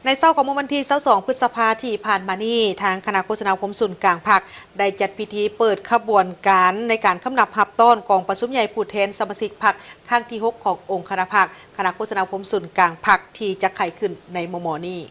ໃນເຊົ້າຂອງມື້ວັນທີຊາວສອງ ພຶດສະພາທີ່ຜ່ານມານີ້, ທາງຄະນະໂຄສະນາອົບຮົມສູນກາງພັກ ໄດ້ຈັດພິທີເປີດຂະບວນການໃນການຄຳນັບຮັບຕ້ອນກອງປະຊຸມໃຫຍ່ຜູ້ແທນສະມາຊິກພັກຄັ້ງທີຫົກຂອງອົງຄະນະພັກ ຄະນະໂຄສະນາອົບຮົມສູນກາງພັກ ທີ່ຈະໄຂຂຶ້ນໃນມໍ່ໆນີ້.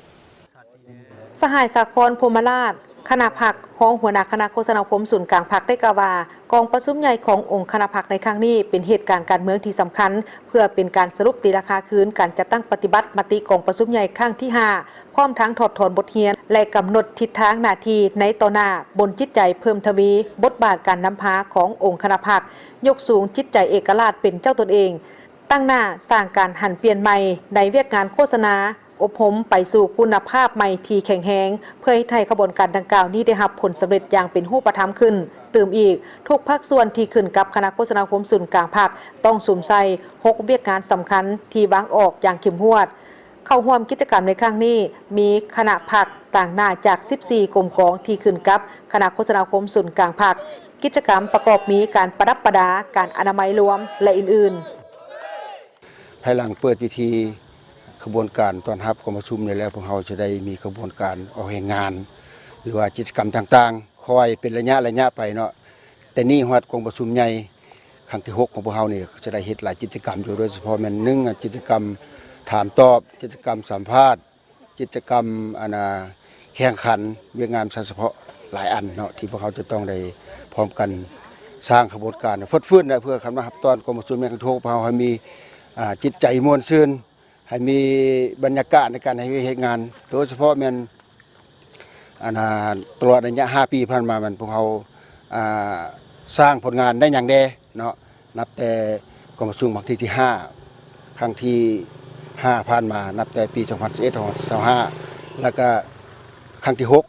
ສະຫາຍ ສາຄອນ ພົມມະລາດ ຄະນະພັກ ຮອງຫົວໜ້າຄະນະໂຄສະນາອົບຮົມສູນກາງພັກ ໄດ້ກ່າວວ່າ ກອງປະຊຸມໃຫຍ່ຂອງອົງຄະນະພັກໃນຄັ້ງນີ້ ເປັນເຫດການການເມືອງທີ່ສຳຄັນ ເພື່ອເປັນການສະຫຼຸບຕີລາຄາຄືນການຈັດຕັ້ງປະຕິບັດມະຕິກອງປະຊຸມໃຫຍ່ຄັ້ງທີຫ້າ ພ້ອມທັງຖອດຖອນບົດຮຽນ ແລະ ກຳນົດທິດທາງໜ້າທີ່ໃນຕໍ່ໜ້າ ບົນຈິດໃຈເພີ່ມທະວີບົດບາດການນຳພາຂອງອົງຄະນະພັກ, ຍົກສູງຈິດໃຈເອກະລາດເປັນເຈົ້າຕົນເອງ, ຕັ້ງໜ້າສ້າງການຫັນປ່ຽນໃໝ່ໃນວຽກງານໂຄສະນາ ອົບຮົມໄປສູ່ຄຸນນະພາບໃໝ່ທີ່ແຂງແຮງ ເພື່ອເຮັດໃຫ້ຂະບວນການດັ່ງກ່າວນີ້ໄດ້ຮັບຜົນສຳເລັດຢ່າງເປັນຮູບປະທຳຂຶ້ນ. ຕື່ມອີກ, ທຸກພາກສ່ວນທີ່ຂຶ້ນກັບຄະນະໂຄສະນາອົບຮົມສູນກາງພັກ ຕ້ອງສຸມໃສ່ຫົກວຽກງານສຳຄັນທີ່ວາງອອກຢ່າງເຂັ້ມງວດ. ເຂົ້າຮ່ວມກິດຈະກຳໃນຄັ້ງນີ້ ມີຄະນະພັກຕາງໜ້າຈາກສິບສີ່ກົມກອງທີ່ຂຶ້ນກັບຄະນະໂຄສະນາອົບຮົມສູນກາງພັກ. ກິດຈະກຳປະກອບມີການປະດັບປະດາ, ການອະນາໄມລວມ ແລະ ອື່ນໆ. ພາຍຫຼັງເປີດພິທີຂະບວນການຕ້ອນຮັບກອງປະຊຸມນີ້ແລ້ວ, ພວກເຮົາຈະໄດ້ມີຂະບວນການອອກແຮງງານ ຫຼືວ່າກິດຈະກຳຕ່າງໆ ຄ່ອຍເປັນໄລຍະໄລຍະໄປເນາະ. ແຕ່ນີ້ຮອດກອງປະຊຸມໃຫຍ່ຄັ້ງທີຫົກຂອງພວກເຮົານີ້ ຈະໄດ້ເຮັດຫຼາຍກິດຈະກຳຢູ່, ໂດຍສະເພາະແມ່ນ ໜຶ່ງ ກິດຈະກຳຖາມຕອບ, ກິດຈະກຳສຳພາດ, ກິດຈະກຳ ອັນນ່າ ແຂ່ງຂັນວຽກງານສະເພາະຫຼາຍອັນເນາະ ທີ່ພວກເຮົາຈະຕ້ອງໄດ້ພ້ອມກັນສ້າງຂະບວນການຟົດຟື້ນ ເພື່ອຄຳນັບຮັບຕ້ອນກອງປະຊຸມໃຫຍ່ຄັ້ງທີຫົກ ພວກເຮົາໃຫ້ມີ ອ່າ ຈິດໃຈມ່ວນຊື່ນ, ໃຫ້ມີບັນຍາກາດໃນການເຮັດວຽກເຮັດງານ, ໂດຍສະເພາະແມ່ນ ອັນນ່າ ຕະຫຼອດໄລຍະຫ້າປີຜ່ານມາ ແມ່ນພວກເຮົາ ອ່າ ສ້າງຜົນງານໄດ້ຫຍັງແດ່ເນາະ. ນັບແຕ່ກອງປະຊຸມຄັ້ງທີ ທີຫ້າ ຄັ້ງທີຫ້າຜ່ານມາ, ນັບແຕ່ປີສອງພັນຊາວເອັດ ສອງພັນຊາວຫ້າ ແລ້ວກະຄັ້ງທີຫົກ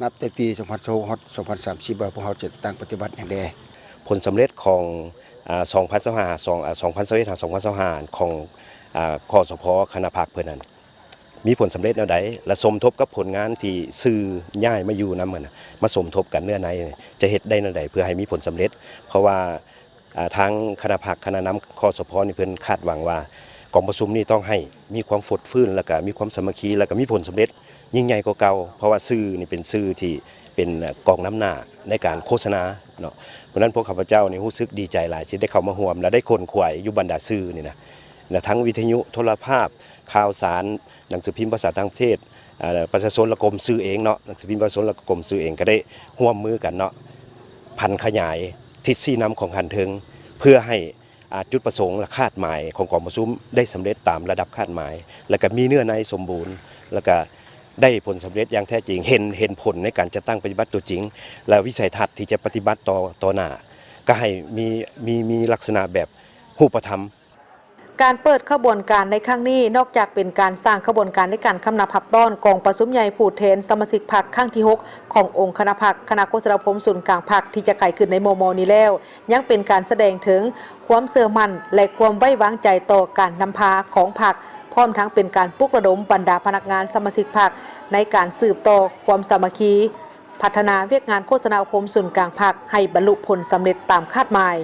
ນັບແຕ່ປີສອງພັນຊາວຫົກ ຮອດສອງພັນສາມສິບ ວ່າພວກເຮົາຈະຕັ້ງປະຕິບັດຫຍັງແດ່. ຜົນສຳເລັດຂອງ ອາ ສອງພັນຊາວຫ້າ ສອງ ອາ ສອງພັນຊາວເອັດ ຫາ ສອງພັນຊາວຫ້າ ຂອງ ອາ ຄສພ ຄະນະພັກເພິ່ນນັ້ນ ມີຜົນສຳເລັດແນວໃດ ແລະ ສົມທົບກັບຜົນງານທີ່ສື່ຍ້າຍມາຢູ່ນຳຫັ້ນນະ ມາສົມທົບກັນເນື້ອໃນ ຈະເຮັດໄດ້ແນວໃດເພື່ອໃຫ້ມີຜົນສຳເລັດ. ເພາະວ່າ ອາ ທາງຄະນະພັກ ຄະນະນຳ ຄສພ ນີ້ ເພິ່ນຄາດຫວັງວ່າກອງປະຊຸມນີ້ຕ້ອງໃຫ້ມີຄວາມຟົດຟື້ນ ແລ້ວກະມີຄວາມສາມັກຄີ ແລ້ວກະມີຜົນສຳເລັດຍິ່ງໃຫຍ່ກວ່າເກົ່າ, ເພາະວ່າສື່ນີ້ເປັນສື່ທີ່ເປັນ ເອີ ກອງນຳໜ້າໃນການໂຄສະນາເນາະ. ເພາະນັ້ນພວກຂ້າພະເຈົ້ານີ້ຮູ້ສຶກດີໃຈຫຼາຍທີ່ໄດ້ເຂົ້າມາຮ່ວມ ແລະ ໄດ້ຂົນຂວາຍຢູ່ບັນດາສື່ນີ້ນະ ແລະ ທັງວິທະຍຸ ໂທລະພາບ, ຂ່າວສານ, ໜັງສືພິມພາສາຕ່າງປະເທດ, ເອີ ປະຊາຊົນ ແລະ ກົມສື່ເອງເນາະ, ໜັງສືພິມປະຊາຊົນ ແລະ ກໍກົມສື່ເອງ ກໍໄດ້ຮ່ວມມືກັນເນາະ ຜັນຂະຫຍາຍທິດຊີ້ນຳຂອງຂັ້ນເທິງ ເພື່ອໃຫ້ ອາ ຈຸດປະສົງ ແລະ ຄາດໝາຍຂອງກອງປະຊຸມໄດ້ສຳເລັດຕາມລະດັບຄາດໝາຍ ແລະ ກໍມີເນື້ອໃນສົມບູນ ແລະ ກໍໄດ້ຜົນສຳເລັດຢ່າງແທ້ຈິງ, ເຫັນ ເຫັນຜົນໃນການຈັດຕັ້ງປະຕິບັດຕົວຈິງ ແລະ ວິໄສທັດທີ່ຈະປະຕິບັດຕໍ່ ຕໍ່ໜ້າ ກໍໃຫ້ມີ ມີ ມີລັກສະນະແບບຮູບປະທຳ. ການເປີດຂະບວນການໃນຄັ້ງນີ້ ນອກຈາກເປັນການສ້າງຂະບວນການໃນການຄຳນັບຮັບຕ້ອນກອງປະຊຸມໃຫຍ່ຜູ້ແທນສະມາຊິກພັກຄັ້ງທີຫົກ ຂອງອົງຄະນະພັກ ຄະນະໂຄສະນາອົບຮົມສູນກາງພັກ ທີ່ຈະໄຂຂຶ້ນໃນມໍ່ໆນີ້ແລ້ວ, ຍັງເປັນການສະແດງເຖິງຄວາມເຊື່ອໝັ້ນ ແລະ ຄວາມໄວ້ວາງໃຈຕໍ່ການນຳພາຂອງພັກ, ພ້ອມທັງເປັນການປຸກລະດົມບັນດາພະນັກງານສະມາຊິກພັກ ໃນການສືບຕໍ່ຄວາມສາມັກຄີ, ພັດທະນາວຽກງານໂຄສະນາອົບຮົມສູນກາງພັກ ໃຫ້ບັນລຸຜົນສຳເລັດຕາມຄາດໝາຍ.